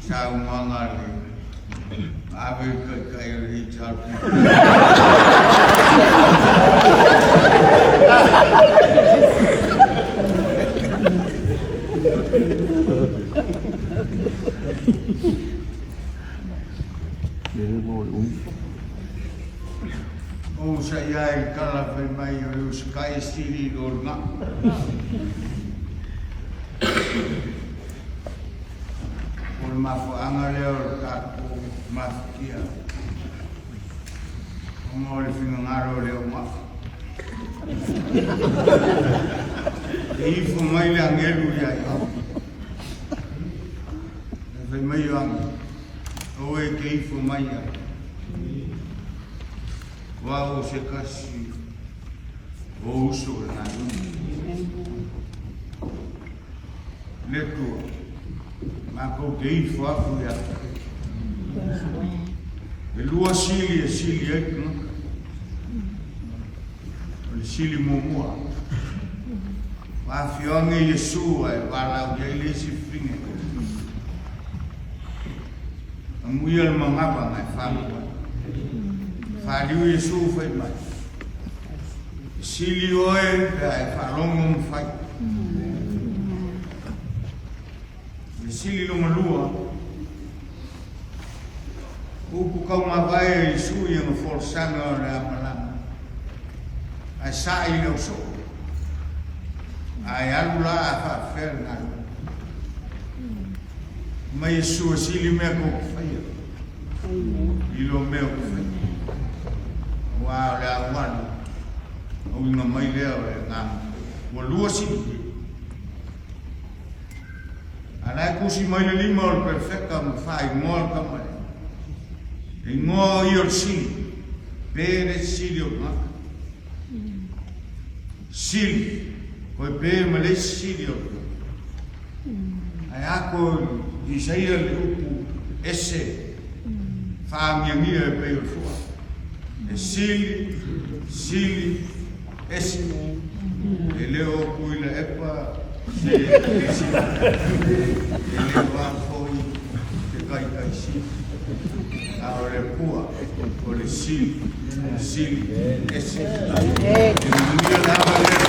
Saunoaga a le ave i le taitai o le HRPP. Ou sa i ai i le tala fai mai o le usikai e sili i lo le gao. O le mafuaaga lea o le tatou mafatia ona o le finagalo o le aumai. E ifo mai le agelu ia i au. E fai mai o age, aua e te ifo mai ai. O au o se tasi o uso o le galuega. Le Atua, matou te ifo aku ia te oe. E lua sili e sili ai tagata. O le sili muamua, ua afioage Iesu ae valaau i ai le isi fafine. Amuia le manava na e fanau ai. Faliu Iesu fai mai, E sili oe pe a e faalogo ma fai. O le sili lona lua, upu taumavae a Iesu i ana folasaga o le a malaga, ae sa'i le ausoo, ae alu la a faapefea le galuega. Mai Iesu e sili mea tou te faia i lo mea ou te faia. Aua o le a ou alu, auiga mai lea o le agaga. Ua lua sili. A la e tusi mai le lima o le perfeka ma faaigoa le tama lea. E igoa o ia o le sili. Pe le sili o le tagata. Sili. Koe pe ma le isi sili o le tagata. Ae ako i Isaia le upu ese faagiagia e pei o le fua. E sili, sili, ese. E le o Tuilaepa se sili. E le o au foi se taitai sili. A o le Atua o le sili, sili, ese. E manuia lava le Atua.